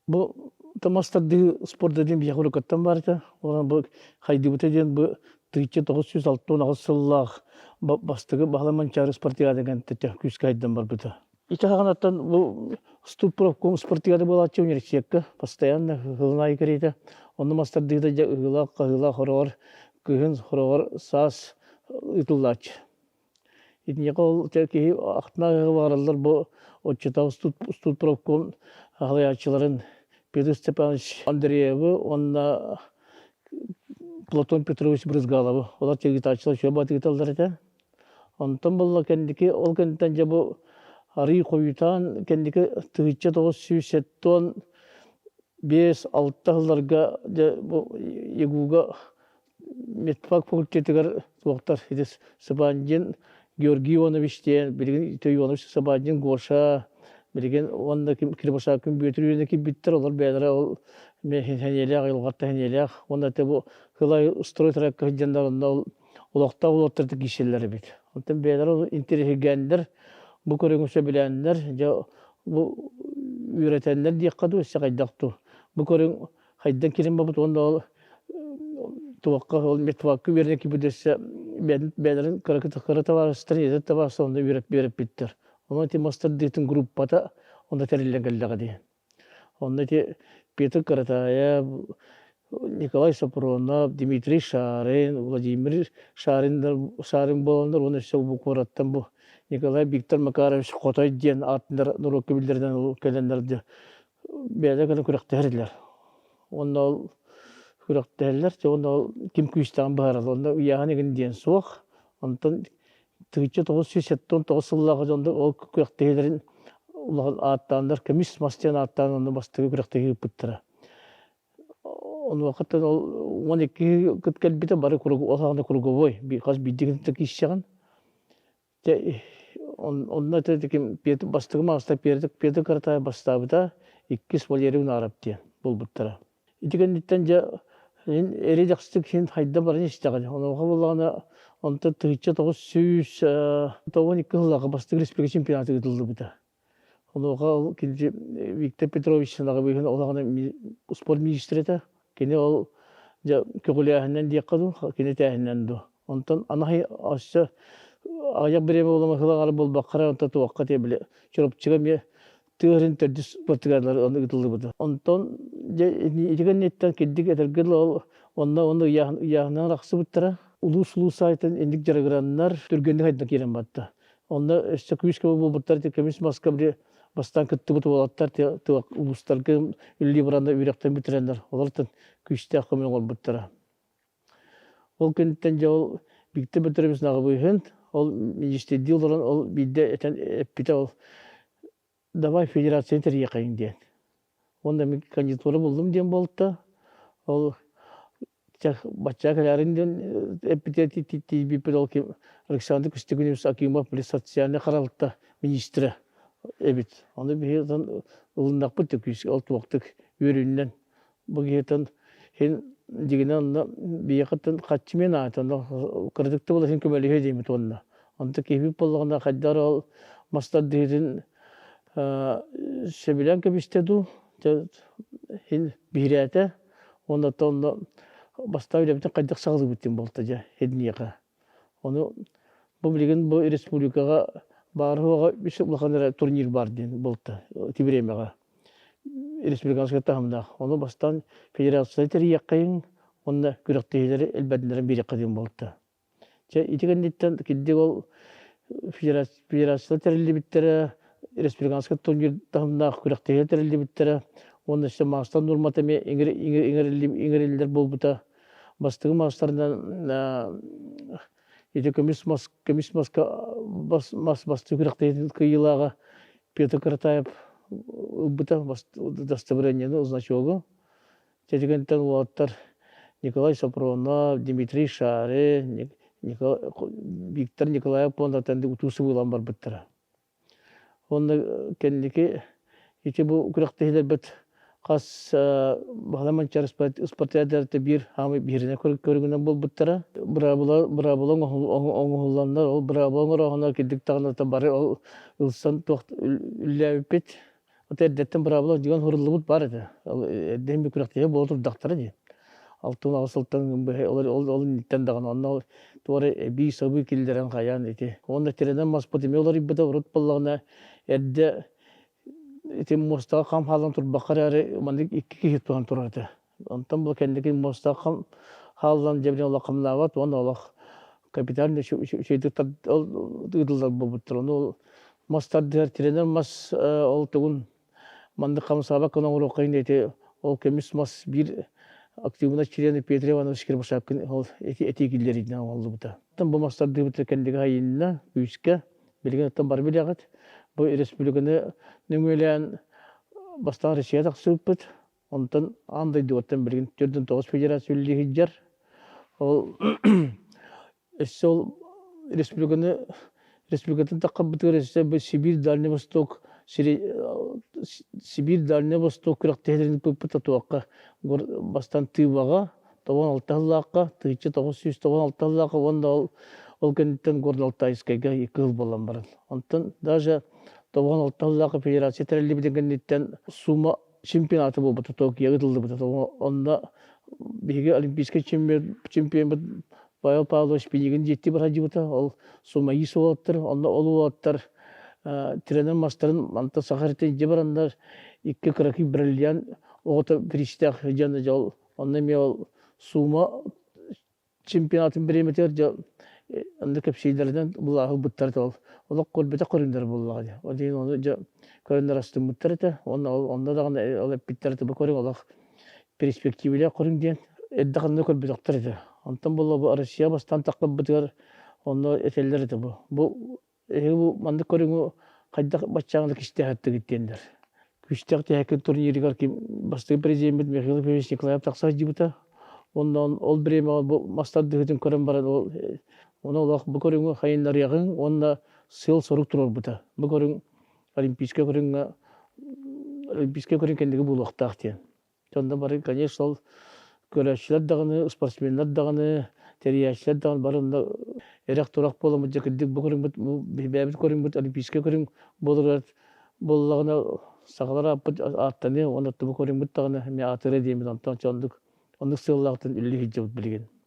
Бу мас тардыы спорда диэн биһиэхэ уруккуттан баар этэ. Онон бу хайдыбыта диэн бу 1968 сыллаах бастакы Баһылай Манчаары спартакиада кэнниттэн күүскэ хайдан барбыта. Ити хаҕанаттан бу студпрофком спартакиада буолааччы университекка постоянно сылын аайы кэриэтэ. Онно мас тардыыта дьэ ыһыылаах, хаһыылаах хороҕор кыһын, хороҕор саас ыытыллааччы. Итиниэхэ ол киһи ахтына баҕараллар бу оччотооҕу студпрофком салайааччыларын Петр Степанович Андреевы уонна Платон Петрович Брызгаловы олор ыытааччылар үчүгэй баҕайытык ыыталлар этэ. Онтон буолла кэнники ол кэнниттэн дьэ бу арыый хойутаан кэнники 1975-6 сылларга дьэ бу ЯГУга Медфак факультетыгар туохтар ити Сыбандин Георгий Иванович диэн билигин Ито Иванович Сыбандин Гоша билигин уонна Кривошапкин Бүөтүр үөрэнэ киирбиттэр олор бэйэлэрэ ол сэниэлээх айылҕатта сэниэлээх уонна ити бу Кылай строй тракка сылдьаннар онно ол олохтоох уолаттар киирсэллэр эбит. Онтон бэйэлэрэ ол интэриэһиргээннэр бу көрүҥү сөбүлээннэр дьэ бу үөрэтэннэр диэххэ дуу өссө хайдах дуу бу көрүҥ хайдан кирин бабыт уонна ол туохха ол медфакка үөрэнэ киирбит өссө бэйэлэрин кыра кыра табаарыстарын эдэр табаарыстар онно үөрэппиттэр. Онон ити мас тардыытын группата онно тэриллэн кэллэҕэ дии. Онно ити Петр Каратаев, Николай Сопронов, Дмитрий Шарин, Владимир Шарин, Шарин буоланнар уонна өссө бу куораттан бу Николай Виктор Макарович Хотой диэн аатынар норуокка биллэринэн кэлэннэр бэйэлэрэ кэлэн күрэхтэһэр этилэр. Уонна ол күрэхтэһэллэр, уонна ол ким күүстээҕин быһаараллар. Онно ыйааһын игин диэн суох. Онтон 1979 сыллааҕы дьон ол күрэхтэһиилэрин улахан ааттааннар көмүс мас диэн ааттаан онно бастакы күрэхтэһии ыыппыттара. Онуохаттан ол 12 кыт кэлбитэ бары ол саҕана круговой хас биирдии киирсэҕин. Дьэ, онно этэ Петр бастакы маастар Петр, Петр Каратаев бастаабыта, иккис Валерий Унаров диэн буолбуттара. Ити кэнниттэн дьэ эрэй-дэхситик син хайда баран истэҕин. Онуоха буоллаҕына онтон 1992 сыллааҕы бастакы республика чемпионата ыытыллыбыта. Онуоха ол кини Виктор Петрович Наҕабыыһын олоҕуна спорт министрэ этэ. Кини ол дьэ көҕүлээһинэн диэххэ дуу, кини этээһинэн дуу. Онтон анаһый өссө аҕыйах бириэмэ буолан сыл аҥара буолбакка онтон туохха диэ били Чурапчыга эмиэ тыа сирин төрдүс спартакиадалар ыытыллыбыта. Онтон дьэ ити кэнниттэн кирдик этэргэ дылы ол онно онно ыйааһынан арахсыбыттара. Улуус-улуус саайтан инник дьарыгыраннар түргэнник хайдан киирэн барда. Онно өссө күүскэ буолбуттар көмүс маска били бастаан кыттыбыт уолаттар улуустарга үлэлии бараннар үөрэхтэн бүтэрэннэр олортон күүстээх көмө оҥорбуттара. Ол кэнниттэн дьэ ол Виктор Петрович Наҕабыыһын ол министрдии олорон ол биирдэ этэн эппитэ ол давай федерацияны тэрийиэхэйиҥ диэн. Уонна мин кандидатура буллум диэн буолта. Ол бачча кэлээрин диэн эппитэ тиийбиппит ол ким Александр Костюгинович Акимов били социальнай харалта министрэ эбит. Ону биһиги ылыннахпыт да күүс ол туохтук үөрүүннэн бу киһитин хин дьигинэ онно биһиэхэттэн хаччы мен аата онно кыратык да буола син көмөлөһүө диэмит уонна онто киһибит буоллаҕына хайдах эрэ ол мастардыытын сөбүлээн кэбистэ дуу хин биһирээтэ уонна онно бастаан үлэбитин хайдах саҕалыыбыт диэн буолта дьэ хидниэхэ ону бу билигин бу республикаҕа баар суоҕа үс улахан эрэ турнир баар диэн буолта ити бириэмэҕэ республиканскай таһымнаах. Ону бастаан федерация тэрийиэххэйиҥ уонна күрэхтэһиилэри элбэтиннэрэн биэриэххэ диэн буолта. Чэ, ити кэнниттэн кирдик ол федерация тэриллибиттэрэ, республиканскай турнир таһымнаах күрэхтэһиилэр тэриллибиттэрэ уонна өссө маастар нуормата эмиэ иҥэриллэр буолбута. Бастакы маастарынан ити көмүс мас көмүс маска мас бастакы күрэхтэһиитин кыайыылааҕа Петр Каратаев ылбыта дастабырыанньаны, значогу. Чэчигэнтэн уолаттар Николай Сопронов, Дмитрий Шарин, Виктор Николаев пуондаттан утуу сыбыылан барбыттара. Уонна кэнники ити бу күрэхтэһиилэрбит хас Баһылай Манчаары спартакиадаларыттан биир хаамыы бииринэ көрүҥүнэн буолбуттара. Быраабыла быраабыла оҥоһулланнар, ол быраабыла оҥорооһуна кирдик даҕаны бары ол ылсан туох үлэлээбиппит. Ата эрдэттэн быраабыла дьигэн хуруллубут баар этэ. Ол эрдэһин би күрэхтэһии буола турдахтара дии. 68 сылтан ол ол ол инниттэн даҕаны онно туора эбии сабыы киллэрэн хайаан ити. Уонна тирэнэн маспыт эмиэ уларыйбыта урут буоллаҕына эрдэ ити муостаҕа хам хаалан турбакка эрээри маннык икки киһи туһан турар этэ. Онтон бу кэнники муостаҕа хам хааллан дьэбинэ олох хамнаабат уонна олох капитальный үчүгэйдик ыытыллар буолбуттар. Ону ол мас тардыһар тирэнэр мас ол тугун маннык хамсаабакка оҥоруохха иһин ити ол көмүс мас биир активнай члена Петр Иванович Кирбашапкин ол этии киллэриитинэн оҥоһуллубута. Бу мас тардыыбыт кэннигэ айынна күүскэ билигин оттон бары билэҕит. Бу республиканы нөҥүөлээн бастаан Россия тахсыбыппыт. Онтон аан дойдугаттан билигин 49 федерация үлэлии сылдьар. Ол өссө ол республиканы республикатын таххарбытыгар өссө бу Сибирь Дальний Восток Сибирь Дальний Восток күрэхтэһиилэрин ыыппыппыт туохха бастаан Тываҕа 96 сыллаахха 1996 сыллаахха уонна ол ол кэнниттэн Горно-Алтайскайга икки сыл буолан баран. Онтон даже 96 сыллаахха федерация тэриллибитин кэнниттэн сумма чемпионата буолбута Токиоҕа ыытыллыбыта. Онно биһиги олимпийскай чемпиоммут Павел Павлович Пинигин дьиэттии барадьыбыта. Ол сумаис уолаттар, онно ол уолаттар тирэнэр мастарын манта саха сиртэн дьэ бараннар икки кыракый бриллиант оҕото бириистээх дьон дьэ ол онно эмиэ ол суума чемпионатын бириэмэтигэр дьэ онно кэпсииллэринэн былааһы ылбыттар этэ ол олох көрбөтөх көрүҥнэр буоллаҕа дии ол иһин ону дьэ көрөннөр астыммыттар этэ уонна ол онно даҕаны ол эппиттэр этэ бу көрүҥ олох перспективэлээх көрүҥ диэн эрдэ ханна көрбөтөхтөр этэ онтон буолла бу Россия бастаан таххарбытыгар онно этэллэр этэ бу бу эһиги бу маннык көрүҥү хайдах баччааҥҥа кистэһэттигит диэннэр. Күстээх тэһэкин турнирыгар ким бастакы президеммит Михаил Ефимович Николаев тахса сылдьыбыта. Онон ол бириэмэҕэ бу мас тардыһыытын көрөн баран ол ону олох бу көрүҥү хайыннарыаҕыҥ уонна сыал-сорук туруорбута. Бу көрүҥ олимпийскай көрүҥҥэ олимпийскай көрүҥ кэнниги буолуохтаах диэн. Онно бары, конечно, ол көрөөччүлэр даҕаны, спортсменнар даҕаны, тэрийээччилэр даҕаны бары онно эрэх-турах буоламмыт, дьэ кырдьык бу көрүҥмүт, бу бэйэбит көрүҥмүт олимпийскай көрүҥ буоларыгар буоллаҕына сахалар ааппыт ааттаныа уонна бу көрүҥмүт даҕаны эмиэ аатырыа диэммит онтон оннук оннук сыаллаахтан үлэлии сылдьабыт билигин.